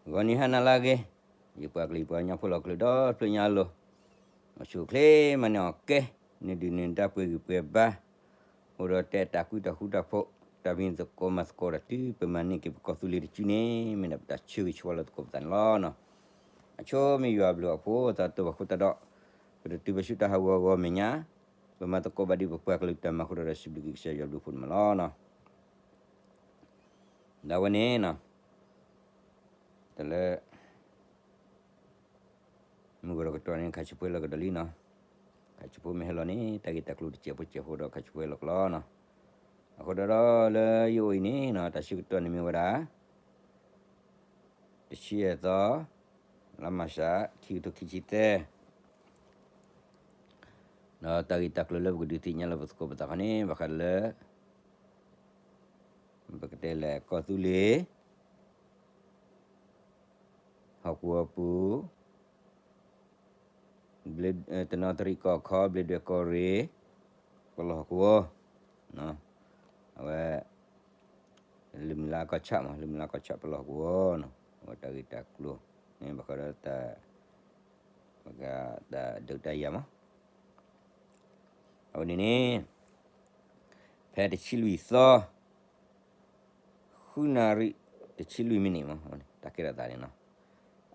ဂီၤနံၤဟါနၤလၢအဂ့ၤ, ယပှၤကလုာ်ယပှၤကညီဖိလီၤကလုာ်ဒီဖျၢၣ်ညါအလိၤ, အိၣ်ဆူၣ်အိၣ်ချ့မၤန့ၢ်အီၣ်ကဲ, နဒုၣ်နဒါပှဲၤဂံၢ်ပှဲၤဘါ, အိၣ်ဒီးတဲတၢ်ကွံတၢ်ဃူတၢ်ဖိး, တၢ်မ့ၢ်သကိးမၤသကိးဒီးတုၤပမၤန့ၢ်က့ၤပကီၢ်သူလ့ၤတစုန့ၣ် မ့ၢ်ဒၣ်ပတၢ်ဆၢဂ့ၤဆၢဝါလၢသကိးပသးန့ၣ်လီၤ. အဆိမ့ၢ်ယွၤအဘျုးအဖှိၣ် သးတၢ်ဘၣ်ဃိသတးဒီး, ပတတုၤပဆူတၢ်ဟးဂီၤဂီၤမဲာ်ညါ, ပမၤသကိးဘၣ်ဒ်ပပှၤကလုာ်တၢ်မၤအဃိဒီး စံးဘျုးက့ၤကစၢ်ယွၤအဘျုးအဖှိၣ်န့ၣ်မးလီၤ. ဒီးအဝဲန့ၣ်, တၢ်လၢ မုၢ်ကီၢ်ဒီးကတီၢ်န့ၣ် ခါဆူၣ်ဖိဟဲလီၤကဒီးလံနီၤ, ခါဆူၣ်ဖိမ့ၢ်ဟဲလီၤန့ၣ် တၢ်ဂ့ၢ်တၢ်ကျိၤတစဲးဖိစဲးဖိဒီးခါဆူၣ်ဖိဟဲလီၤကလီနီၤ, အဃိဒီးလၢယအိၣ်အံၤန့ၣ်နီၤ တၢ်ဆၢကတီၢ်န့ၣ်မ့ၢ်ဝဲဒၣ် တဆံယဲၢ်သီ, လါမၢ်ၡး ခံကထိခံဆံသၢ, ဒီးတၢ်ဂ့ၢ်တၢ်ကျိၤလၢပကဒုးသ့ၣ်ညါလၢပသကိးပသးခီန့ၣ် ဘၣ်ဃးဒီးလၢ ပကတဲလဲၣ် ကီၢ်သူလ့ၤ ဟီၣ်ကဝီၤပူၤ, တနီသရံၣ်ကီၢ်ခီ ဘျ့းဒွဲၣ်ကီၢ်ရ့ၣ်, ပလီၢ်ဟီၣ်ကဝီၤ, အဝဲ လၢမုၢ်လါကီၢ်ဆၣ်မး လၢမုၢ်လါကီၢ်ဆၣ်ပလီၢ်ဟီၣ်ကဝီၤနီၤ, အဝဲတၢ်ဂ့ၢ်တၢ်ကျိၤန့ၣ် ဘၣ်ဃးဒီးတၢ် ပကတၢ်ဒုးတၢ်ယၤမး, အဝဲန့ၣ်န့ၣ် ဖဲတဆံလွံၢ်သီ ဃုနၣ်ရံၣ် တဆံလွံၢ်မံးနံးမး တၢ်ကဲထီၣ်သးန့ၣ်နီၤ,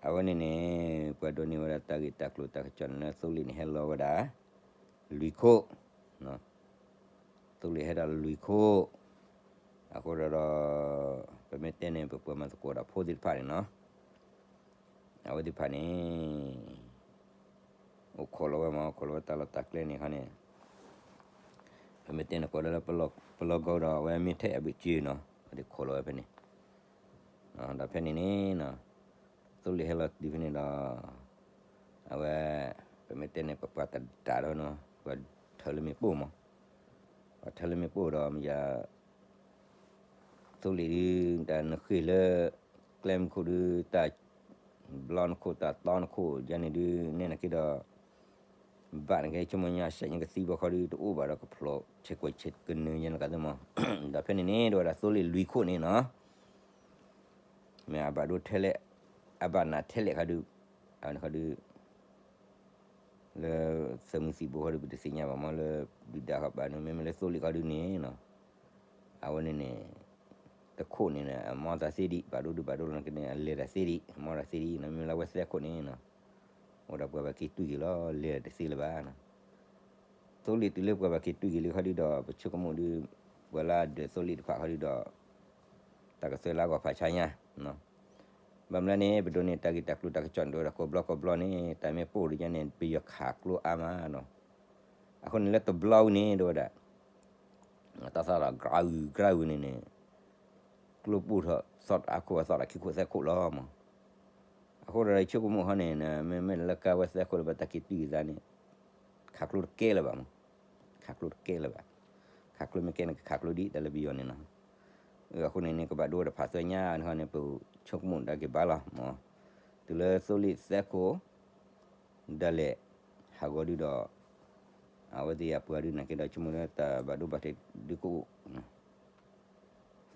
အဝဲန့ၣ်န့ၣ် ပှၤဒိးန့ၢ်ဝဲဒၣ်တၢ်ဂ့ၢ်တၢ်ကျိၤတၢ်ကစီၣ်န့ၣ်လၢသိလ့ၣ်န့ၣ်ဟဲလီၤဝဲဒၣ် လွံၢ်ခိၣ်, သိလ့ၣ်ဟဲဒၣ်လွံၢ်ခိၣ်, အဃိဒီး ပမ့ၢ်တဲန့ၣ် ပပှၤမၤသကိးတၢ်ဖိသ့ၣ်တဖၣ်န့ၣ်နီၤ အဝဲသ့ၣ်တဖၣ်န့ၣ် အိၣ်ခိးလီၤဝဲမး အိၣ်ခိးလီၤဝဲတၢ်လီၢ်တၢ်ကျဲန့ၣ်ခီန့ၣ်, ပမ့ၢ်တဲန့ၣ် ကိးဒၣ်လၢ ပလီၢ်ကီၢ်ဒီး အဝဲမ့ၢ်ထဲအဘ့ၣ်စၢၤနီၤ အဝဲသ့ၣ်ခိးလီၤဝဲဖဲန့ၣ်, ဒီးဖဲန့ၣ်န့ၣ် သိလ့ၣ်ဟဲလီၤတုၤဖဲန့ၣ်ဒီး အဝဲ ပမ့ၢ်တဲန့ၣ် ပပှၤတဒၣ်ဒီးနီၤ ပှၤထၢလၢမ့ၣ်ပိၢ်မး, ပှၤထၢလၢမ့ၣ်ပိၢ်ဒီး မ့ၢ်ယၤ သိလ့ၣ်ဒုး တၢ်နဃ့ၢ်လၢ ကျဲမုၢ်ခိၣ်ဒုး တၢ်ဘျီနခိၣ် တၢ်တီနခိၣ် ယၤန့ၣ်ဒုး နဲၣ်နၤက့ဒီး ဘၣ်နက့ ဆိကမိၣ်ညါစဲးညါကသံဘၣ်ခီဒုး တအိၣ်ဘၣ်ဒီးကဖျိးဆဲးကွဲးဆဲးကနၢၤယၤနကသ့မး, ဒီးဖဲန့ၣ်န့ၣ် ဒ်ဝဲဒၣ်သိလ့ၣ်လွံၢ်ခိၣ်န့ၣ်နီၤ မ့ၢ်အဘၣ်ဒိထဲလဲၣ်, အဘၣ်နးထဲလဲၣ်ခီဒုး, အဝဲန့ၣ်ခီဒုး လၢသးမုၢ်သံၣ်ဘိခီဒုး ပတသ့ၣ်ညါဘၣ်မး လၢဒုၣ်ဒါဃီဘၣ်န့ၣ် မ့မ့ၢ်လၢသိလ့ၣ်ခီဒုးန့ၣ်နီၤ, အဝဲန့ၣ်န့ၣ် တခိၣ်န့ၣ် အမီတၢ်သ့ဒံး ဘၣ်ဒိဒုးဘၣ်ဒိလီၤကန့ၣ် အလဲၤတၢ်သ့ဒံး အမီတၢ်သ့ဒံးနီၤ, မ့မ့ၢ်လၢအဝဲသၢခိၣ်န့ၣ်နီၤ အိၣ်ဒီးပှၤဘၣ်က့ၤတွံၢ်က့ၤလီၤ လဲၤတသ့လၢၤဘၣ်နီၤ သိလ့ၣ်တုၤလၢပှၤဘၣ်က့ၤတွံၢ်က့ၤလံခီဒုးဒီး ပဆိကမိၣ်ဒုး ပှၤလၢအဒၢးသိလ့ၣ်တဖၣ်ခီဒုးဒီး တၢ်ကသွဲလၢအဂီၢ်ဖးဆါညါ, ဘၣ်မနုၤန့ၣ် ပဒိးန့ၢ်တၢ်ဂ့ၢ်တၢ်ကျိၤတၢ်ကစီၣ်န့ၣ် ဒ်ဝဲဒၣ်ကိးဘျီကိးဘျီန့ၣ် တၢ်မ့ၢ်ပိၢ်ဒ်ယၤန့ၣ် ပယီၤခးကျိအါမးနီၤ, အဃိန့ၣ်လၢတဘျီဝံၤန့ၣ် ဒ်ဝဲဒၣ် တၢ်သီၣ်ဒီးကြၤအုၣ်ကြၤအုၣ်န့ၣ်န့ၣ် ကျိပိၢ်ထီၣ်သီၣ်တအါခိၣ်အသီၣ်ဒီးခံခိၣ်သၢခိၣ်လီၤမး, အဃိဒီးဆိကမိၣ်ခီန့ၣ် မ့မ့ၢ်လၢကါဝဲသၢခိၣ်လၢဘၣ်တၢ်က့ၤတွံၢ်က့ၤသးန့ၣ် ခးကျိတကဲလၢၤဘၣ်မး, ခးကျိတကဲလၢၤဘၣ်, ခးကျိမ့ၢ်ကဲန့ၣ် ကခးကျိဒ်တၢ်လၢပယီၤန့ၣ်နီၤ, အဃိန့ၣ်န့ၣ် ကဘၣ်ဒိဝဲဒၣ်ဖးသွဲညါန့ၣ်ခီန့ၣ် ပဆိကမိၣ်ဒၣ်က့ၤဘၣ်လီၤမး, တုၤလၢသိလ့ၣ်သၢခိၣ် ဒၣ်လဲာ် ဟးဂီၤဒုးဒီး အဝဲသ့ၣ်အပှၤဒုးနာ်က့ဒီး ဆိကမိၣ်လၢတၢ်ဘၣ်ဒိဘၣ်ထံးဒုးကအိၣ်,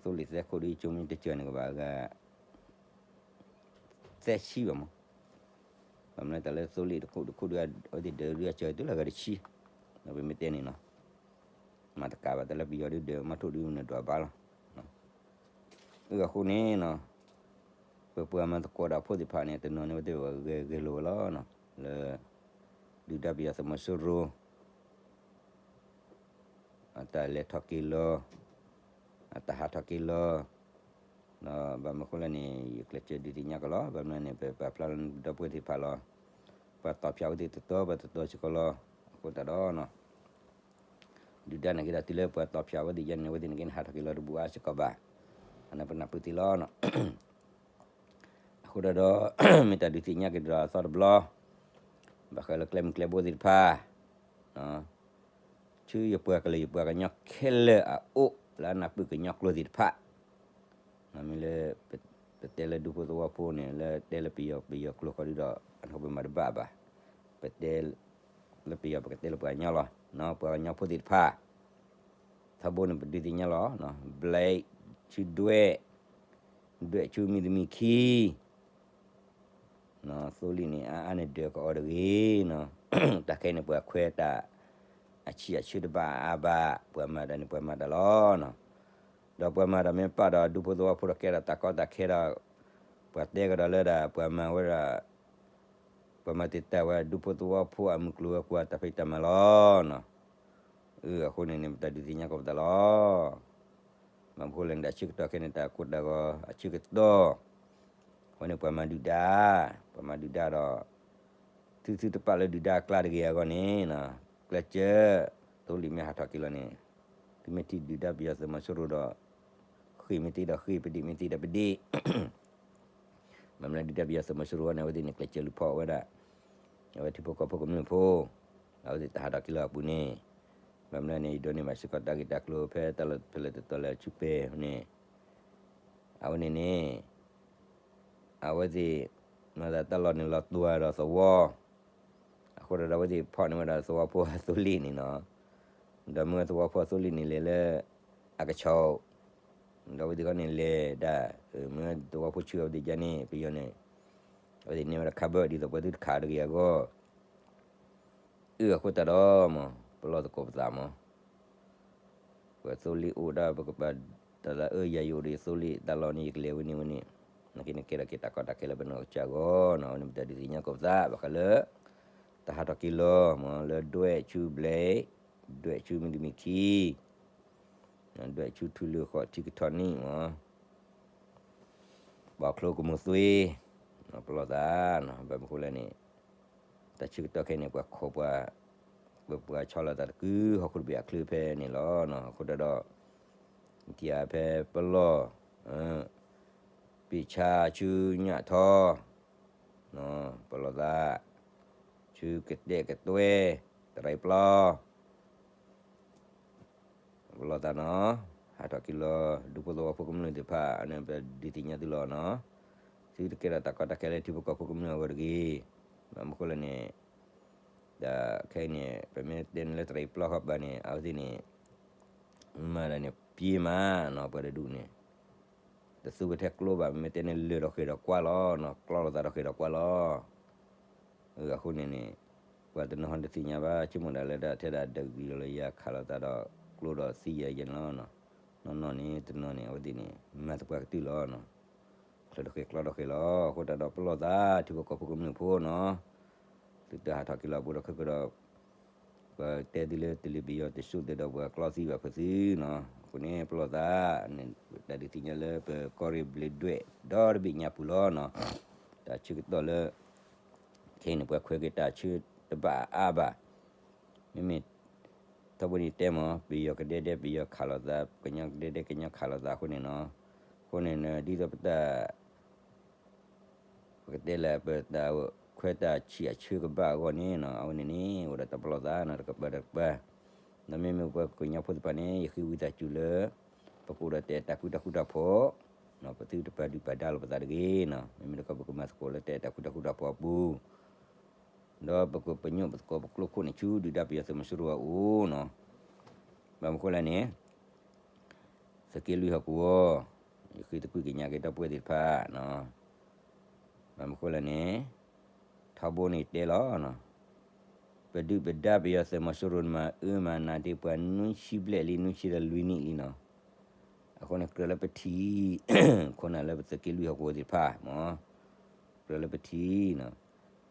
သိလ့ၣ်သၢခိၣ်ဒုး ဆိကမိၣ်တစၢၤန့ၣ်ကဘၣ်ဂၤ သၢဆံဘၣ်မး, ဘၣ်မနုၤတၢ်လၢသိလ့ၣ်တခိၣ်တခိၣ်ဒုး အဝဲသ့ၣ်ဒၢးဒုးအစၢၤတုၤလၢဂၤတဆံ, ဒီးပမ့ၢ်တဲန့ၣ်နီၤ မၤတကးဘၣ်တၢ်လၢပယီၤဒုးဒၢးမၤထိၣ်ဒုးနဒွးဘၣ်လီၤ, အဃိန့ၣ်နီၤ ပပှၤမၤသကိးတၢ်ဖိသ့ၣ်တဖၣ်န့ၣ် တနီၤန့ၣ် အဝဲသ့ၣ်ဂဲၤလိာ်ဝဲလီၤနီၤ, လၢ ဒုၣ်ဒါပယီၤသုးမီၤစိရိၤ အတၢ်လဲၤထီၣ်က့ၤလီၤ, အတၢ်ဟးထီၣ်က့ၤလီၤ, ဒီးဘၣ်မနုၤအဃိလဲၣ်န့ၣ် ယကျဲးစၢးဒုးသ့ၣ်ညါက့ၤလီၤ, ဘၣ်မနုၤန့ၣ် ပပာ်ဖျါလၢပဒီပုၢ်ဝဲၢ်သ့ၣ်တဖၣ်လီၤ, ပှၤတီၢ်ဖၠးဝဲသ့ၣ်တတီၤ ပှၤတတီၤစ့ၢ်ကီးလီၤ, အဃိသတးဒီး ဒုၣ်ဒါနာ်က့ဒီးတုၤလၢပှၤတီၢ်ဖၠးဝဲသ့ၣ်ယဲန့ၣ် အဝဲသ့ၣ်နာ်က့န့ၣ် ဟးထီၣ်က့ၤလီၤတဘူးအါစ့ၢ်ကီးဘၣ်, အန့ၣ်ပနၢ်ပၢၢ်သ့လီၤနီၤ အဃိဒီး မ့ၢ်တၢ်ဒုးသ့ၣ်ညါက့ၤဒီးအသီတဘျီ, ဘၣ်ဃးလၢကျဲမုၢ်ကျဲဘိသ့ၣ်တဖၣ်, ဆူယပှၤကလုာ်ယပှၤကညီခဲလၢာ်အအိၣ် လၢအနၢ်ပၢၢ်ကညီကျိာ်သ့ၣ်တဖၣ်, မ့ၢ်လၢ ပတဲလၢဒူဖိသဝီဖိန့ၣ် လၢတဲလၢပယီၤပယီၤကျိာ်ဃီဒုးဒီး အန့ၣ်ပမၤတဘၣ်ဘၣ်, ပတဲ လၢပယီၤပကတဲလၢပှၤကညီလီၤ, ပှၤကညီဖိသ့ၣ်တဖၣ် ထီဘိန့ၣ် ပဒုးသ့ၣ်ညါလီၤ, ဘျဲးဆူဒွဲၣ်, ဒွဲၣ်ဆူမံၤတမံၤခံ, သိလ့ၣ်န့ၣ် အါအါန့ၣ်ဒၢးကအီၤတဂ့ၤနီၤ, တၢ်ခဲအံၤန့ၣ် ပှၤခွဲးတၢ် အဆံးအဆၢတဘၣ်အါဘၣ်, ပှၤမၤတၢ်န့ၣ် ပှၤမၤတၢ်လီၤနီၤ, ဒီးပှၤမၤတၢ်မ့ၢ်ပာ်ဒီးဒူဖိသဝီဖိဒီးကဲထီၣ်တၢ်ကီတၢ်ခဲဒီး ပှၤတဲကဒီးလၢဒၣ် ပှၤမၤဝဲဒၣ် ပှၤမၤတံာ်တာ်ဝဲဒူဖိသဝီဖိအမုၢ်ကျိၤဝဲၤကွာ်တၢ်ဖံးတၢ်မၤလီၤ. အဃိန့ၣ်န့ၣ် ပတၢ်ဒုးသ့ၣ်ညါကိးပသးလီၤ. ဘၣ်မနုၤဃိလဲၣ်န့ၣ် တၢ်ဆၢကတီၢ်ခဲအံၤန့ၣ် တၢ်ကိၢ်တၢ်ဂီၤအဆၢကတီၢ်, အဃိန့ၣ် ပှၤမၤဒုၣ်ဒါ, ပှၤမၤဒုၣ်ဒါဒီး သုသုတပာ်လၢဒုၣ်ဒါအကျါတဂ့ၤအဂီၢ်န့ၣ်, ကျဲးစၢး, သိလ့ၣ်မ့ၢ်ဟးထီၣ်က့ၤလီၤန့ၣ်, သုမ့ၢ်ထံၣ်ဒုၣ်ဒါပယီၤသုးမီၤစိရိၤဒီး ဃ့ၢ်မ့ၢ်သ့ဒီးဃ့ၢ်, ပဒ့ၣ်မ့ၢ်သ့ဒီးပဒ့ၣ် ဘၣ်မနုၤဒုၣ်ဒါပယီၤသုးမီၤစိရိၤန့ၣ် အဝဲသ့ၣ်န့ၣ် ကျဲးစၢးလူၤဖီၣ်ဝဲဒၣ် အဝဲထံဖိကီၢ်ဖိကမျၢၢ်ဖိ, အဝဲသ့ၣ်တၢ်ဟးထီၣ်က့ၤလီၤအပူၤန့ၣ်, ဘၣ်မနုၤန့ၣ် ယဒိးန့ၢ်ဘၣ်စ့ၢ်ကီးတၢ်ဂ့ၢ်တၢ်ကျိၤဖဲတၢ်လီၢ်ဖဲလဲၣ်တတီၤလဲၣ်ဆူပဲန့ၣ်, အဝဲန့ၣ်န့ၣ် အဝဲသ့ၣ် မၤသးတၢ်လီၢ်န့ၣ်လီၤတွၤဒီးသဝီ, အဃိဒီးအဝဲသ့ၣ်ဖီၣ်န့ၢ်ဝဲဒၣ်သဝီဖိအသိလ့ၣ်န့ၣ်နီၤ, ဒီးမ့ၢ်ဝဲသဝီဖိအသိလ့ၣ်န့ၣ်လဲၤလၢ အကဆီၣ်, ဒီးအဝဲသ့ၣ်ခီန့ၣ်လဲၤဒၣ်, မ့ၢ်ဝဲသဝီဖိဆှၢအဝဲသ့ၣ်ယါန့ၣ် ပယီၤန့ၣ်, အဝဲသ့ၣ်န့ၢ်ဝဲဒၣ်ခးဘၢၣ်ဒ်သိးပှၤသုတခးတဂ့ၤအဂီၢ် အၢအဃိသတးဒီးမး ပလီၢ်သကိးပသးမး, ပသိလ့ၣ်အိၣ်ဒၣ်ပကပၤ, တၢ်လၢအၢယၤယအိၣ်ဒီးသိလ့ၣ်တၢ်လီၢ်န့ၣ် ယကလဲၤဝဲန့ၣ်ဝဲန့ၣ်, နာ်က့န့ၣ်ကဲထီၣ်က့ၤတၢ်ကီတၢ်ခဲလၢပနီၢ်ကစၢ်အဂီၢ်နီၤ, အဝဲန့ၣ်ပတၢ်ဒုးသ့ၣ်ညါကိးပသး ဘၣ်ဃးလၢ တၢ်ဟးထီၣ်က့ၤလီၤမး လၢဒွဲၣ်ဆူဘျဲၣ်, ဒွဲၣ်ဆူမုၢ်တမံၤခံ ဒွဲၣ်ဆူထူလၢၢ်ဃီထံကထီၣ်နံၣ်မး, ပှၤချိကမိၣ်သွ့, ပလီၢ်သး, ဘၣ်မနုၤဃိလဲၣ်န့ၣ်, တၢ်ဆၢကတီၢ်ခဲအံၤန့ၣ် ပှၤခိးပှၤ, ပှၤဆီလီၤသးတကုဟီၣ်ခိၣ်တဘ့ၣ်အချၢဖဲန့ၣ်လီၤ. အဃိတၢ်ဒီး, ထံၣ်အါဖဲပလီၢ်, ပ့ၢ်ဆါဆူညၣ်ထီ, ပလီၢ်သး, ဆူကတဲာ်ကတွဲ, တရံးပျီ ပလီၢ်သးနီၤ, ဟးထီၣ်က့ၤလီၤ ဒူဖိသဝီဖိကမျၢၢ်သ့ၣ်တဖၣ်န့ၣ် ပဒုးသ့ၣ်ညါသုလီၤနီၤ, သုတကဲထီၣ်တၢ်ကီတၢ်ခဲလၢထံဖိကီၢ်ဖိကမျၢၢ်အဂီၢ်တဂ့ၤ, ဘၣ်မနုၤဃိလဲၣ်န့ၣ်, တၢ်ခဲအံၤန့ၣ် ပမ့ၢ်တဲန့ၣ်လၢတရံးပျီဃီဘၣ်န့ၣ် အဝဲသ့ၣ်န့ၣ်, မၤတၢ်န့ၣ် ပျ့ၤမးနီၤ ပှၤတဒူၣ်န့ၣ်, တသူဝဲထဲကျိဘၣ် မ့မ့ၢ်တဲန့ၣ်လၢာ်ဒီးဃဲၤဒီးကွၢ်လီၤနီၤ ကျီလိာ်သးဒီးဃဲၤဒီးကွၢ်လီၤ အဃိန့ၣ်န့ၣ်, ပှၤတနီၤဟီတသ့ၣ်ညါဘၣ် ဆိကမိၣ်ဒၣ်လၢဒၣ်ထဲဒၣ်ဒၢးကံၤလီၤလၢယၤခးလိာ်သးဒီးကျိဒီးသံယၤယဲန့ၣ်လီၤ. နီၢ်နီၢ်န့ၣ် တနီၤန့ၣ် အဝဲသ့ၣ်န့ၣ် မၤသပှၢ်ကတၢၢ်လီၤ. ချၢဒီးဃဲၤကျီဒီးဃဲၤလီၤ အဃိတၢ်ဒီးပလီၢ်သး ထံဖိကီၢ်ဖိကမျၢၢ်ဖိနီၤ, သုတဟးထီၣ်က့ၤလီၤဘူးဒီးခဲကဒီး ပတဲသုလၢတလ့ၤပယီၤတစိၢ်သဲးဒီးပှၤကျီသံဘၣ်ဖုးသုနီၤ, အဃိန့ၣ် ပလီၢ်သးန့ၣ် တၢ်ဒုးသ့ၣ်ညါလၢပကီၢ်ရ့ၣ်ဘျ့းဒွဲၣ်ဒီတဘ့ၣ်ညါပူၤလီၤနီၤ, တၢ်ဆၢကတီၢ်လၢ ခဲအံၤန့ၣ် ပှၤခွဲးက့ၤတၢ်ဆၢတဘၣ်အါဘၣ်, မ့မ့ၢ် ထီဘိန့ၣ်တဲမး ပယီၤကဒဲဒဲ ပယီၤခးလိာ်သး ကညီကဒဲဒဲ ကညီခးလိာ်သးအဃိန့ၣ်နီၤ, အဃိန့ၣ် ဒ်သိးပတၢ် ပကတဲလၢပတၢ်ခွဲးတၢ်ဆံးအဆၢကဘၣ်အဂီၢ်န့ၣ်နီၤ, အဝဲန့ၣ်န့ၣ် အိၣ်ဒီးတၢ်ပလီၢ်သးနီၤ တကပၤတကပၤ, ဒီးမ့မ့ၢ်ပှၤကညီဖိသ့ၣ်တဖၣ်န့ၣ် ယဃ့ဝံသးစူၤလၢ ပကအိၣ်ဒီးတၢ်အဲၣ်တၢ်ကွံတၢ်ဃူတၢ်ဖိး, ပသုတပာ်ဒုၣ်ပာ်ဒါလိာ်ပသးတဂ့ၤနီၤ, မ့မ့ၢ်တခီပကမၤသကိးလၢတၢ်အဲၣ်တၢ်ကွံတၢ်ဃူတၢ်ဖိးအပူၤ ဒီးပကပညိၣ်ပသကိးပကျိခိၣ်န့ၣ်ဆူဒုၣ်ဒါပယီၤသုးမီၤစိရိၤအအိၣ်နီၤ, ဘၣ်မနုၤဃိလဲၣ်န့ၣ် သုးက့လွံၢ်ဟီၣ်ကဝီၤ, ယဃ့သကွံၢ်ကညးက့ၤဒီပုၢ်ဝဲၢ်သ့ၣ်တဖၣ်, ဘၣ်မနုၤဃိလဲၣ်န့ၣ် ထီဘိန့ၣ်တဲလီၤ, ပဒုၣ်ပဒါပယီၤသုးမီၤစိရိၤန့ၣ်မၤအၢမၤနးဒ်ပှၤနွံဆံဘျဲၣ်လံ နွံဆံဒီးလွံၢ်နံၣ်လံနီၤ, အဃိန့ၣ်ကြၢးလၢပထံၣ်, ခိၣ်နၢ်လၢပသုးက့လွံၢ်ဟီၣ်ကဝီၤသ့ၣ်တဖၣ်မး, ကြၢးလၢပထံၣ်,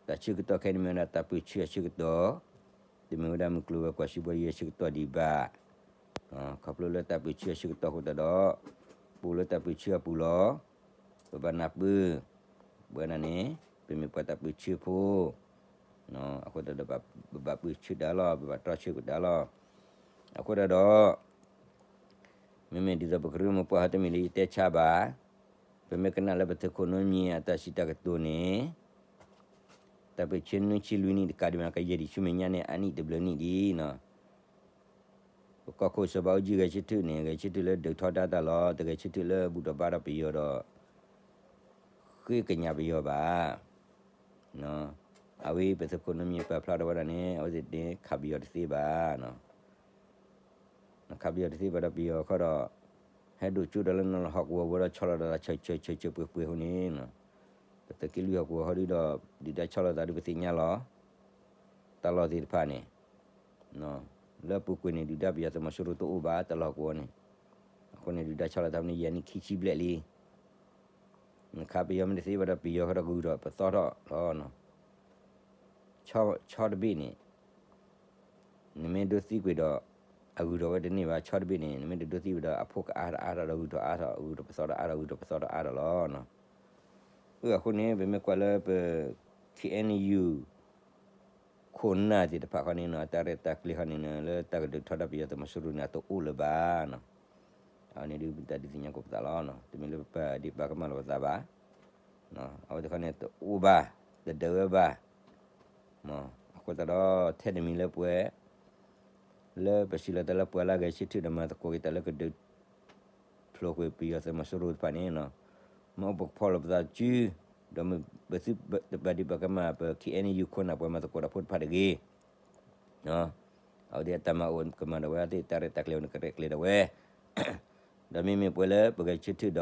တၢ်ဆၢကတီၢ်ခဲအံၤန့ၣ်မ့ၢ်ဝဲဒၣ်တၢ်ပၢၢ်ဆၢအဆၢကတီၢ်, တမ့ၢ်ဝဲဒၣ်မုၢ်ကျိၤဝဲၤကွာ်စံးဘီယဲၢ်ဆၢကတီၢ်ဒံးဘၣ် ခီဖျိလၢတၢ်ပၢၢ်ဆၢအဆၢကတီၢ်အဃိသတးဒီး, ပအိၣ်လၢတၢ်ပၢၢ်ဆၢအပူၤလီၤ, ပဘၣ်နၢ်ပၢၢ်, ပဝဲဒၣ်န့ၣ် ပမ့ၢ်ပှၤတၢ်ပၢၢ်ဆၢဖိ, အဃိသတးဒီး ပဘၣ်ပၢၢ်ဆၢတၢ်လီၤ ပဘၣ်တြီဆၢက့ၤတၢ်လီၤ, အဃိသတးဒီး မ့မ့ၢ်ဒ်သိးပကရၢမိၢ်ပှၢ်ဟီတမံၤလၢယတဲဆါဘၣ်, ပမ့ၢ်ကနၣ်လၢပသုးခိၣ်နူမံၤအတၢ်စံးတၢ်ကတိၤန့ၣ်, တၢ်ပၢၢ်ဆၢနွံဆံလွံၢ်နံၣ်တကးဒံးမ့ၢ်ကယဲၢ်ဒံးဆူမဲာ်ညါန့ၣ် အနံၣ်တဘျုးနံၣ်ဒံးနီၤ, ပကီၢ်ခိၣ်စီၤဘးအူကၠံဂဲၤဆၢထၢၣ်န့ၣ် ဂဲၤဆၢထၢၣ်လၢဒုးထီဒါတၢ်လီၤ တဂဲၤဆၢထၢၣ်လၢဘူၣ်ထီၣ်ဘါထီၣ်ပယီၤဒီး ဃ့ကညးပယီၤဘၣ် အဝဲပသုးခိၣ်နူမံၤပာ်ဖျါထီၣ်ဝဲဒၣ်န့ၣ် အဝဲသ့ၣ်န့ၣ်ခးပယီၤတသ့ဘၣ်, ခးပယီၤတသ့ဘၣ်ဒီးပယီၤခီဒီး ဟဲဒိၣ်ကၠိဒီးလၢနလီၢ်ဟီၣ်ကဝီၤဝဲဒီးဆီလီၤဒီးဆၢဆၢဆၢဆၢပှဲၤပှဲၤအဃိန့ၣ်, တ သုးက့လွံၢ်ဟီၣ်ကဝီၤဟီဒုဒီး ဒုၣ်ဒါဆီၣ်လီၤသးဒုပသ့ၣ်ညါလီၤ. တၢ်လီၢ်သ့ၣ်တဖၣ်န့ၣ် လၢပူၤကွံာ်န့ၣ် ဒုၣ်ဒါပယီၤသုးမီၤစိရိၤတအိၣ်ဘၣ် တၢ်လီၢ်ဟီၣ်ကဝီၤန့ၣ်. အဃိန့ၣ် ဒုၣ်ဒါဆီၣ်လီၤသးဖဲန့ၣ် ယဲၢ်နံၣ်ခံဆံဘျဲၣ်လံ. နခါပယီၤမ့ၢ်တသ့ဘၣ်ဒီး ပယီၤဃီဒီးဂုၤထီၣ်ပသီထီၣ်လီၤ. ဆီတဘ့ၣ်န့ၣ် နမ့ၢ်ဒိးသံကွံာ်ဒီး အဂုၤထီၣ်ဝဲတန့ၢ်ဘၣ်. ဆီတဘ့ၣ်န့ၣ် နမ့ၢ်တဒိးသံဝဲဒီး အဖိကအါထီၣ်အါထီၣ်ဒီး ဂုၤထီၣ်အါထီၣ် ဂုၤထီၣ်ပသီထီၣ်အါထီၣ် ဂုၤထီၣ်ပသီထီၣ်အါထီၣ်လီၤ. အဃိန့ၣ် ပမ့ၢ်ကွၢ်လၢပ ခ့ၣ်အဲၣ်ယူၣ် ခိၣ်နၢ်သ့ၣ်တဖၣ်ဃီန့ၣ်နီၤ အတၢ်ရဲၣ်တၢ်ကျဲၤဃီန့ၣ်နီၤ လၢတၢ်ကဒုးထီဒါပယီၤသုးမီၤစိရိၤန့ၣ် အတအိၣ်လၢၤဘၣ်နီၤ. အဝဲန့ၣ်ဒုးတၢ်ဒုးသ့ၣ်ညါကိးပသးလီၤ. တမ့ၢ်လၢပပာ်ဒံးပာ်ကမၣ်လိာ်ပသးဘၣ်. အဝဲသ့ၣ်ဃီန့ၣ်တအိၣ်ဘၣ်, တဒၢးဝဲဘၣ်. အဃိသတးဒီး ထဲတမံၤလၢပှဲၤ လၢပစံးလီၤတၢ်လၢပှၤလၢအဂဲၤဆၢထၢၣ်ဒီးမၤသကိးက့ၤတၢ်လၢကဒုး ဖျိးကွံာ်ပယီၤသုးမီၤစိရိၤတဖၣ်န့ၣ်, မ့ၢ်အိၣ်ပကဖီၣ်လိာ်ပသးစု, ဒီးမ့ၢ်ပသုတပာ်ဒံးပာ်ကမၣ်ပ ခ့ၣ်အဲၣ်ယူၣ် ခိၣ်နၢ်ပှၤမၤသကိးတၢ်ဖိတဖၣ်တဂ့ၤ. အဝဲသ့ၣ်အတၢ်မၤအိၣ်ကမၤဒၣ်ဝဲ, အဝဲသ့ၣ်တၢ်ရဲၣ်တၢ်ကျဲၤန့ၣ်ကရဲၣ်ကျဲၤဒၣ်ဝဲ, ဒီးမ့မ့ၢ်ပှၤလၢပဂဲၤဆၢထၢၣ်ဒီး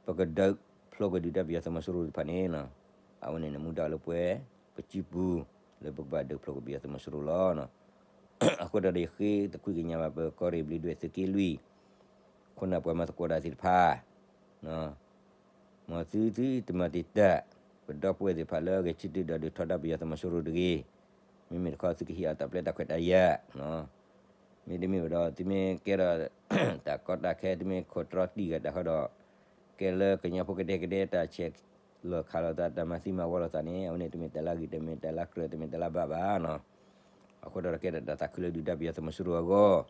ပကဒုးဖျိးကွံာ်ဒုၣ်ဒါပယီၤသုးမီၤစိရိၤတဖၣ်န့ၣ်, အဝဲန့ၣ်န့ၣ်မူဒါလၢပှဲၤ ပစုပူၤ လၢပကဘၣ်ဒုးဖျိးကွံာ်ပယီၤသုးမီၤစိရိၤလီၤ. အဃိဒီးယဃ့သကွံာ်ကညးဘၣ်ပကီၢ်ရ့ၣ်ဘျ့းဒွဲၣ်သုးက့လွံၢ် ခိၣ်နၢ်ပှၤမၤသကိးတၢ်သ့ၣ်တဖၣ် မ်သုသုတမၤတံာ်တာ် ပဒီပုၢ်ဝဲၢ်သ့ၣ်တဖၣ်လၢအဂဲၤဆၢထၢၣ်ဒီးဒုးထီဒါပယီၤသုးမီၤစိရိၤတဂ့ၤ. မ့မ့ၢ်တခီသုကဟံးအီၤတၢ်ပျဲတၢ်ခွဲးတၢ်ယာ်, မ့တမ့ၢ်ဘၣ်ဒီး သုမ့ၢ်ကဲထီၣ် တၢ်ကီတၢ်ခဲ သုမ့ၢ်ခိးတြီတံၢ်ဂၤတၢ်ဃီဒီး ကဲလၢကညီဖိကဒဲကဒဲတၢ်ဆဲးလီၤခးလိာ်သး တၢ်မၤသံမၤဝီလိာ်သးန့ၣ် အဝဲန့ၣ်တမ့ၢ်တၢ်လၢအဂ့ၤ တမ့ၢ်တၢ်လၢအကြၢး တမ့ၢ်တၢ်လၢအဘၣ်ဘၣ်နီၤ. အဃိဒီးကဲထီၣ်တၢ်သးခုလၢဒုၣ်ဒါပယီၤသုးမီၤစိရိၤအဂီၢ်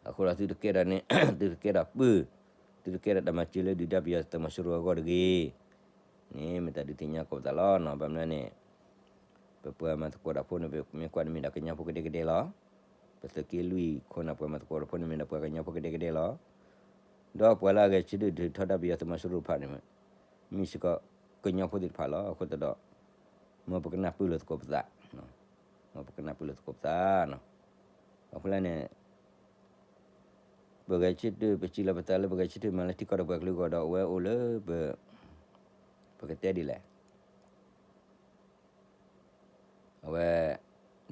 အဃိဒီးသုတကဲထီၣ်န့ၣ် သုတကဲထီၣ်ပုၢ်, သုတကဲထီၣ်တၢ်မၤစၢၤလၢဒုၣ်ဒါပယီၤသုးမီၤစိရိၤအဂီၢ်တဂ့ၤ. န့ၣ်မ့ၢ်တၢ်ဒုးသ့ၣ်ညါကိးပသးလီၤနီၤ. ဘၣ်မနုၤန့ၣ် ပပှၤမၤသကိးတၢ်ဖိန့ၣ် ပမ့ၢ်ကွၢ်န့ၣ်မ့ၢ်ဒၣ်ကညီဖိကဒဲကဒဲလီၤ. ပသုးက့လွံၢ်ခိၣ်နၢ်ပှၤမၤသကိးတၢ်ဖိန့ၣ်မ့ၢ်ဒၣ်ပှၤကညီဖိကဒဲကဒဲလီၤ. ဒီးပှၤလၢအဂဲၤဆၢထၢၣ်ဒုးထီဒါပယီၤသုးမီၤစိရိၤတဖၣ်န့ၣ် မ့ၢ်စ့ၢ်ကီးကညီဖိသ့ၣ်တဖၣ်လီၤ. အဃိသတးဒီး မ်ပကနၢ်ပၢၢ်လိာ်သကိးပသး, မ်ပကနၢ်ပၢၢ်လိာ်သကိးပသးနီၤ. အဃိလၢန့ၣ် ပဂဲၤဆၢထၢၣ် ပစံးလီၤပသးလၢပဂဲၤဆၢထၢၣ်မၤလၢထံကီၢ်ဒီးပှၤကလုာ်အဂီၢ်ဒီး အဝဲအိၣ်လၢပ ပကတဲဒ်လဲၣ် အဝဲ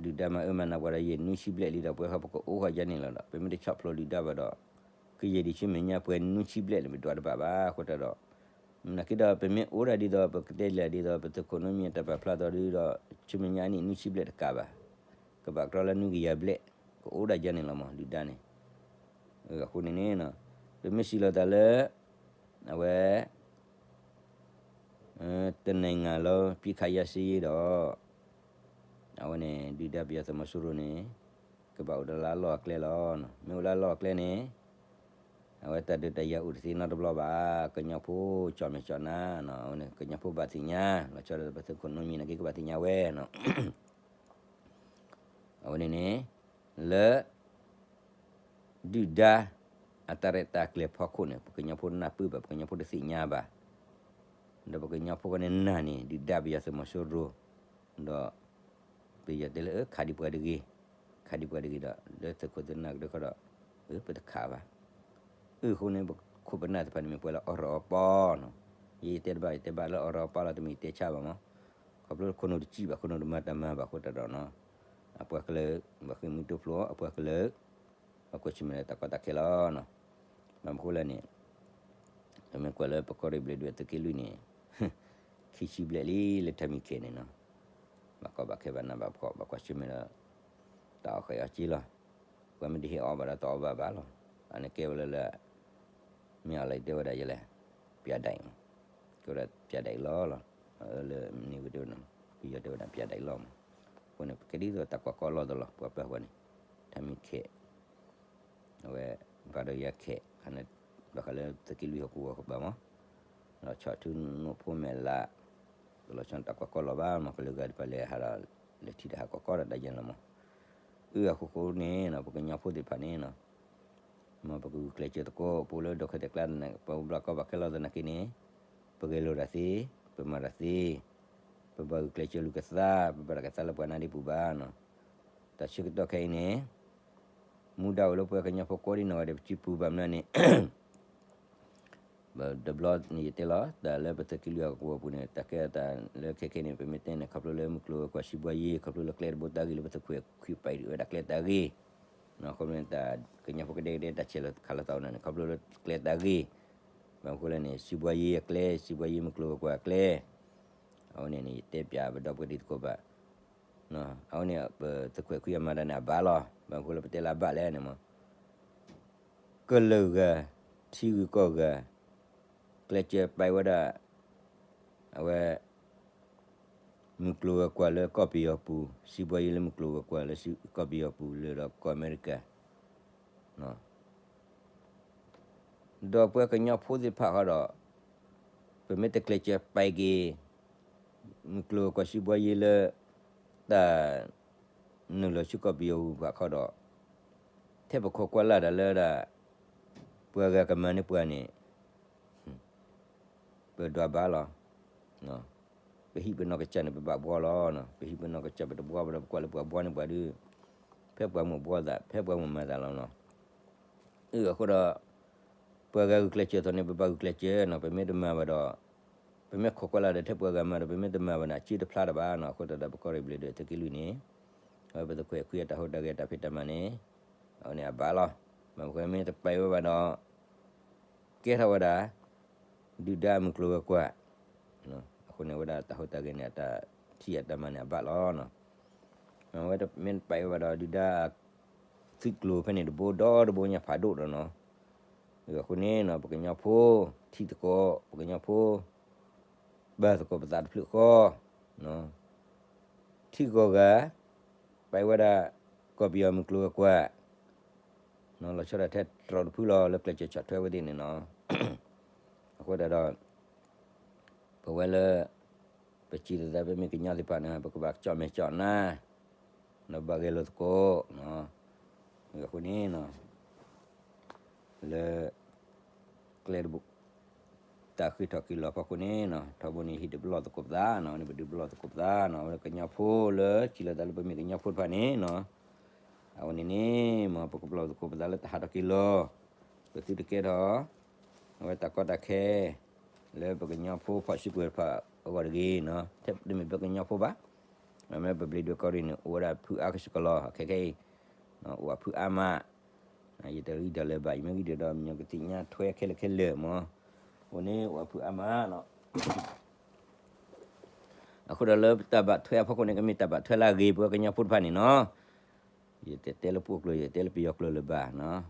ဒုၣ်ဒါမၤအၢမၤနးပှၤဒီးယဲၢ်နွံဆံဘျဲၣ်လံဒီး ပဝဲဟီပကအိၣ်ဃီယါန့ၣ်လီၤဒီး ပမ့ၢ်တဆီၣ်ဖျိးဒုၣ်ဒါဘၣ်ဒီး ကယဲၢ်ဒံးဆူမဲာ်ညါပှဲၤနွံဆံဘျဲၣ်န့ၣ် ပဒွးတဘၣ်ဘၣ်. အဃိတၢ်ဒီး နာ်က့ဒီး ပမ့ၢ်အိၣ်ဒၣ်ဒ်သိး ပကတဲဒ်လဲၣ်ဒ်သိး ပသုးခိၣ်နူမံၤအတၢ်ပာ်ဖျါသီဒ်ဒီး ဆူမဲာ်ညါအနံၣ်နွံဆံဘျဲၣ်တကးဘၣ်. ကဘၣ်ကြီလၢနွံကယၤဘျဲၣ် ကအိၣ်ဒၣ်ယါန့ၣ်လီၤမး ဒုၣ်ဒါန့ၣ်. အဃိန့ၣ်န့ၣ် ပမ့ၢ်စံးလီၤသးလၢ အဝဲ တနံၤငါလၢ ပစ်ခတ်ရပ်စဲရေးဒီး အဝဲန့ၣ် ဒုၣ်ဒါပယီၤသုးမီၤစိရိၤန့ၣ် ကဘၣ်အိၣ်ဒီးလၢအလီၢ်အကျဲလီၤ. မ့ၢ်အိၣ်လၢအလီၢ်အကျဲန့ၣ် အဝဲတၢ်ဒုးတၢ်ယၤအိၣ်တသ့နီတဘျီဘၣ်. ကညီဖိကၠီၣ်မဲာ်ကၠီၣ်နါ အဝဲန့ၣ် ကညီဖိဘၣ်သ့ၣ်ညါ လီၤဆီဒီးပသုးခိၣ်နူမံၤနာ်က့ကဘၣ်သ့ၣ်ညါဝဲ အဝဲန့ၣ်န့ၣ် လၢ ဒုၣ်ဒါ အတၢ်ရဲၣ်တၢ်ကျဲၤဖီခိၣ်န့ၣ် ပကညီဖိနၢ်ပၢၢ်ဘၣ် ပကညီဖိတသ့ၣ်ညါဘၣ်. ဒီးပကညီဖိန့ၣ်နာ်န့ၣ် ဒုၣ်ဒါပယီၤသုးမီၤစိရိၤ ဒီး ပယီၤတဲလၢ ခးဒံးပှၤတဂ့ၤ, ခးဒံးပှၤတဂ့ၤဒီး လၢသုးခိၣ်သုးနၢ်ကဒုခီဒီး ပတခးဘၣ်. အဃိန့ၣ် ပခိၣ်ပနၢ်သ့ၣ်တဖၣ်န့ၣ်မ့ၢ်ပှၤလၢအီၣ်ရီအီပီနီၤ. ယတဲတဘၣ် ယတဲဘၣ်လၢအီၣ်ရီအီပီလီၤ တမ့ၢ်ယတဲဆါဘၣ်မး. ခီဖျိခိၣ်နူာ်တစံၣ်ဘၣ် ခိၣ်နူာ်တမၤတၢ်မၤဘၣ်အဃိတၢ်ဒီးနီၤ အပှၤကလုာ် ဘၣ်ဃ့ၢ်မှံဟးဖျိး အပှၤကလုာ် အကွၢ်ဆၢၣ်မဲာ်ဒီးတၢ်ကီတၢ်ခဲလီၤ. ဘၣ်မနုၤဃိလဲၣ်န့ၣ် ပမ့ၢ်ကွၢ်လၢပကီၢ်ရ့ၣ်ဘျ့းဒွဲၣ်သုးက့လွံၢ်န့ၣ် ခံဆံဘျဲၣ်လံလၢထးမံၤခဲန့ၣ်နီၤ. ဘၣ်ကီဘၣ်ခဲဘၣ်နးဘၣ်ဖှီၣ် ဘၣ်ကွၢ်ဆၢၣ်မဲာ်ဒီး တၢ်အီၣ်ဃဲးအီၣ်က့လီၤ. ပှၤမ့ၢ်တဟ့ၣ်အီၣ်ဘၣ်ဒီးတအီၣ်ဘၣ်ဘၣ်လီၤ. အန့ၣ်ကဲဝဲလၢလၢ မ့ၢ်အီၤလၢတဲဝဲဒၣ်ယဲလဲၣ် ပၠးဒၣ်အံၤမး ကဲဝဲဒၣ်ပၠးဒၣ်အံၤလီၤလီၤ. လၢမနုၤကတဲဝဲဒၣ် ပယီၤတဲဝဲဒၣ်ပၠးဒၣ်အံၤလီၤမး. အဃိန့ၣ် ပကဲဒ်သိးတၢ်ကွၢ်ကီလီၤတလီၤ ပှၤပၢ်ပှၤန့ၣ် ထးမံၤခဲ အဝဲ ဘၣ်ဒီးယၤခဲ ဘၣ်ဃးလၢသုးက့လွံၢ်ဟီၣ်ကဝီၤဘၣ်မး လီၤဆီထူနိၣ်ဖိမဲာ်လး ကလီၤဆီတၢ်ကွၢ်ကီလီၤဘၣ်မး ကလုာ်ဂၤတဖၣ်လဲၤဟးဒီး လဲၤထံၣ်တၢ်ဟးကွၢ်ကီဒီးတၢ်ယဲၢ်လီၤမး. အဃိဃိန့ၣ် ပကညီဖိသ့ၣ်တဖၣ်န့ၣ် မ်ပကဂုာ်ကျဲးစၢးသကိး ပအိၣ်လၢဒီခိၣ်တဲာ်ကျါန့ၣ် ပဘၣ်ကီဘၣ်ခဲလီၤသနာ်က့န့ၣ် ပဂဲၤလိာ်တၢ်သ့ ပမၤတၢ်သ့ ပဘၣ်ဂုာ်ကျဲးစၢးလူၤကသါ ပဘၣ်တၢ်ကသါလၢပှၤနါဒ့ပူၤဘၣ်နီၤ. တၢ်ဆၢကတီၢ်ခဲအံၤန့ၣ် မူဒါအိၣ်လၢပှၤကညီဖိကိးဒံနီၢ်ဂၤဒဲး ပစုပူၤဘၣ်မနုၤန့ၣ် ပ တဘျီန့ၣ်ယတဲလီၤ တၢ်လၢပသုးက့လွံၢ်အကဝီၤပူၤန့ၣ် တၢ်ကဲအတၢ်လၢခဲခဲန့ၣ် ပမ့ၢ်တဲန့ၣ် ခီဖျိလၢမုၢ်ကျိၤဝဲၤကွာ် စံးဘှါယ့ ခီဖျိလၢကျဲတဘိတၢ်ဂ့ၢ်လၢပသုးခွဲးခွံပာ်ဒံးဝဲဒၣ်ကျဲတၢ်ဂ့ၢ် ခီဖျိန့ၣ်တၢ်ကညီဖိကဒဲကဒဲတၢ်ဆဲးလီၤခးလီၤသးအီၤန့ၣ် ခီဖျိလၢကျဲတၢ်ဂ့ၢ် ဘၣ်မနုၤဃိလဲၣ်န့ၣ် စံးဘှါယ့အကျဲ စံးဘှါယ့မုၢ်ကျိၤဝဲၤကွာ်အကျဲ အဝဲန့ၣ်န့ၣ် ယတဲပၠးပဒီပုၢ်ဝဲၢ်တံၤသကိးဘၣ် အဝဲန့ၣ် ပသုးခွဲးခွံအမၤတၢ်န့ၣ်အဘၣ်လီၤ. ဘၣ်မနုၤဃိလၢပတဲလၢအဘၣ်လဲၣ်န့ၣ်မ့ၢ် ကလၢာ်ဂၤ ထံဂုၤကီၢ်ဂၤ ကျဲးစၢးပာ်ဝဲဒၣ် အဝဲ မုၢ်ကျိၤဝဲၤကွာ်လၢကီၢ်ပယီၤပူၤ စံးဘှါယ့လၢမုၢ်ကျိၤဝဲၤကွာ်လၢကီၢ်ပယီၤပူၤ လၢဒီးကီၢ်အမဲရကၤ ဒီးပှၤကညီဖိသ့ၣ်တဖၣ်ဃီဒီး ပမ့ၢ်တကျဲးစၢးပာ်က့ၤ မုၢ်ကျိၤဝဲၤကွာ် စံးဘှါယ့လၢ တၢ် နုာ်လီၤဆူကီၢ်ပယီၤပူၤဘၣ်ဃီဒီး ထဲပခိးကွၢ်လၢ်တၢ်လၢဒၣ် ပှၤဂၤကမၤန့ၢ်ပှၤန့ၣ် ပဒွးဘၣ်လီၤ. ပဟံၣ်ပနီၢ်ကစၢ်န့ၣ် ပဘၣ်ဘှီလီၤ. ပဟံၣ်ပနီၢ်ကစၢ်ပတဘှီဘၣ်ဒီး ပကွၢ်လၢပှၤဘှီန့ၢ်ပှၤဒီး ဖဲပှၤမိၣ်ဘှီသး ဖဲပှၤမိၣ်မၤသးလီၤနီၤ. အဃိဒီး ပှၤဂၤဂုာ်ကျဲးစၢးအသိးန့ၣ် ပဘၣ်ဂုာ်ကျဲးစၢးနီၤ. ပမ့ၢ်တမၤဘၣ်ဒီး ပမ့ၢ်ခိးကွၢ်လၢ်ဒီးထဲပှၤဂၤမၤဒီး ပမ့ၢ်တမၤဘၣ်န့ၣ် အစုတဖျါတဘၣ်နီၤ. အဃိသတးဒီး ပကီၢ်ရ့ၣ်ဘျ့းဒွဲၣ်သုးက့လွံၢ်န့ၣ် အဝဲပသုးခွဲးခွံအတၢ်ဟူးတၢ်ဂဲၤတၢ်ဖံးတၢ်မၤန့ၣ် အဝဲန့ၣ်အဘၣ်လီၤ. ဘၣ်မနုၤဃိမ့ၢ်တပာ်ဝဲဘၣ်ဒီး ကဲထီၣ်ဝဲဒၣ် ဒုၣ်ဒါမုၢ်ကျိၤဝဲၤကွာ် အဃိန့ၣ်ဝဲဒၣ်တၢ်ဟူးတၢ်ဂဲၤန့ၣ် အတၢ်ထံၣ်အတၢ်မၤန့ၣ်အဘၣ်လီၤ. အဝဲမ့ၢ်တပာ်ဝဲဘၣ်ဒီး ဒုၣ်ဒါ သုးကျိၤဖဲန့ၣ်တဘိဒီတဘိညါဖးဒိၣ်ဒီးနီၤ. အဃိန့ၣ်နီၤ ပကညီဖိ ထံသကိး ပကညီဖိ ဘၣ်သကိးပသးတဖျၢၣ်ဃီ ထံဂီၤဂၤ ပာ်ဝဲဒၣ် ကီၢ်ပယီၤမုၢ်ကျိၤဝဲၤကွာ် လီၤဆီဒၣ်ထဲတြီတဖုလီၤ လၢကျဲးစၢးဆီၣ်ထွဲဝဲသ့ၣ်န့ၣ်နီၤ. အဃိသတးဒီး ပဝဲလၢ ပစံးသး ပမ့ၢ်ကညီသ့ၣ်တဖၣ်န့ၣ် ပကဘၣ်ကၠီၣ်မဲာ်ကၠီၣ်နါ ဒီးဘၣ်ဂဲၤလိာ်သကိး အဃိန့ၣ် လၢ ကျဲတဘိ တၢ်ဃ့ထီၣ်က့ၤလီၤဖီခိၣ်န့ၣ်နီၤ ထီဘိန့ၣ် ဟံၣ်ဒုးပလီၢ်သကိးပသးနီၤ န့ၣ်ပဒုးပလီၢ်သကိးပသးနီၤ အဝဲကညီဖိလၢ စံးလီၤသးလၢပမ့ၢ်ကညီဖိတဖၣ်န့ၣ်နီၤ အဝဲန့ၣ်န့ၣ် မ်ပကပလီၢ်သကိးပသးလၢတၢ်ဟးထီၣ်က့ၤလီၤ ပသုတကဲထီၣ် အဝဲတၢ်ကီတၢ်ခဲ လၢပကညီဖိဖီၣ်စုကဝဲၤတဖၣ်အဂီၢ်တဂ့ၤနီၤ ထဲတမ့ၢ်ပကညီဖိဘၣ် မ့ၢ်ပဘျ့းဒွဲၣ်ကီၢ်ရ့ၣ်န့ၣ် အိၣ်ဝဲဒၣ်ဖုအါကဆူးကလီၤ ခဲခဲအံၤ အိၣ်ဝဲဖုအါမး ယတဂံၢ်ဒၢးလၢၤဘၣ် ယမ့ၢ်ဂံၢ်ဒၢးဒီး မညီကသ့ၣ်ညါထွဲခဲလၢာ်ခဲလၢာ်မး အဃိန့ၣ် အိၣ်ဝဲဖုအါမးနီၤ အဃိဒီးလၢတၢ်ဘၣ်ထွဲအဖီခိၣ်န့ၣ် ကမ့ၢ်တၢ်ဘၣ်ထွဲလၢအဂ့ၤ ပဝဲကညီဖိတဖၣ်န့ၣ်နီၤ ယတတဲလၢပှိၢ်ကျိၤ ယတဲလၢပယီၤကျိၤလၢၤဘၣ်နီၤ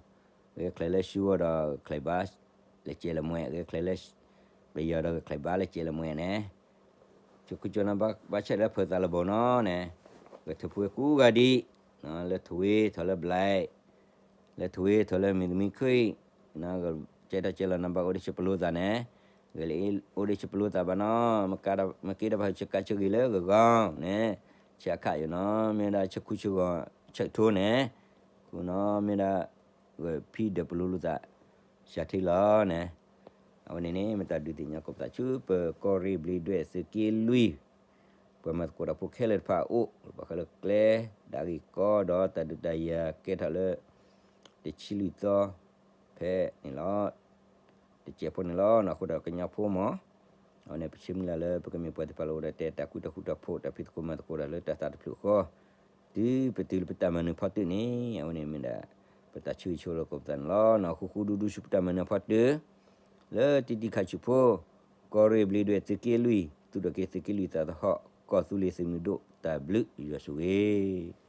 ဂဲၤချဲးလၢၡူဝါဒီး ဂဲၤချဲးဘါ လၢကဲလၢၤမွဲ ဂဲၤချဲးလၢ ပယီၤဒီးဂဲၤချဲးဘါလၢကဲလၢၤမွဲန့ၣ် ဆိခိၣ်ကၠိနီၤ ဘၣ်ဆၣ်လၢဖၢသးလၢဘီနီၤန့ၣ် ဂဲၤထၢၣ်ဖှိၣ်ဝဲကူဂၤဒံး လၢထဝ့ၤထီၣ်လၢဘျဲး လၢထဝ့ၤထီၣ်လၢမံၤသမံးခရံာ် ကဲထီၣ်ကဲလီၤနီၤ ဘၣ်အိၣ်ဒၣ်ဆၢပလိသးန့ၣ် ဂဲၤလၢအိၣ်ဒၣ်ဆၢပလိသးဘၣ်နီၤ မ့ၢ်က့ၤဒၣ်ဘၣ်ဆၢကါဆၢဂ့ၤလၢဂီၤဂီၤန့ၣ် ဆၢအခၣ်ယိာ်နီၤ မ့ၢ်ဒၣ်ဆၢခူဆၢဂီၤဆၢကထိန့ၣ် ဃိနီၤ မ့ၢ်ဒၣ် ဂဲၤဖံးဒၢးပလိလိာ်သး စှၤထံလီၤန့ၣ် အဝဲန့ၣ်န့ၣ် မ့ၢ်တၢ်ဒုးသ့ၣ်ညါကိးပသးဆူ ပကီၢ်ရ့ၣ်ဘျ့းဒွဲၣ်သုးက့လွံၢ် ပှၤမၤသကိးတၢ်ဖိခဲလၢာ်တဖၣ်အအိၣ် ဘၣ်ဃးလၢကျဲ ဒၣ်ဂ့ၢ်ကီဒီးတၢ်ဒုးတၢ်ယၤကဲထီၣ်လၢ တဆံလွံၢ်သီ ဖဲန့ၣ်လီၤ တစဲးဖိန့ၣ်လီၤ အဃိဒီးကညီဖိမး အဝဲန့ၣ် ပဆၢမုၢ်လၢ်လၢ ပကမ့ၢ်ပှၤသ့ၣ်တဖၣ်လၢအိၣ်ဒီးတဲတၢ်ဃူတၢ်ဖိးတၢ်ဖံးသကိးမၤသကိးတၢ်လၢတၢ်သးတဖျၢၣ်ဃီ တုၤပတုၤလၢပတၢ်မၤနၢၤဖီတၢၣ်န့ၣ် အဝဲန့ၣ်မ့ၢ်ဒၣ် ပတၢ်ဆၢဂ့ၤဆၢဝါလိာ်သကိးပသးန့ၣ်လီၤ. ဃူဃူဒူဒူဆူပတၢ်မၤနၢၤဖီတၢၣ် လၢတံၤတံၤခးဆူၣ်ဖိ ကီၢ်ရ့ၣ်ဘျ့းဒွဲၣ်သုးက့လွံၢ် သူၣ်ထီၣ်က့ၤသုးက့လွံၢ်သးသဟီၣ် ကီၢ်သူလ့ၤသုးမုၢ်ဒိၣ် တၢ်ဘျုးယွၤဆိၣ်ဂ့ၤ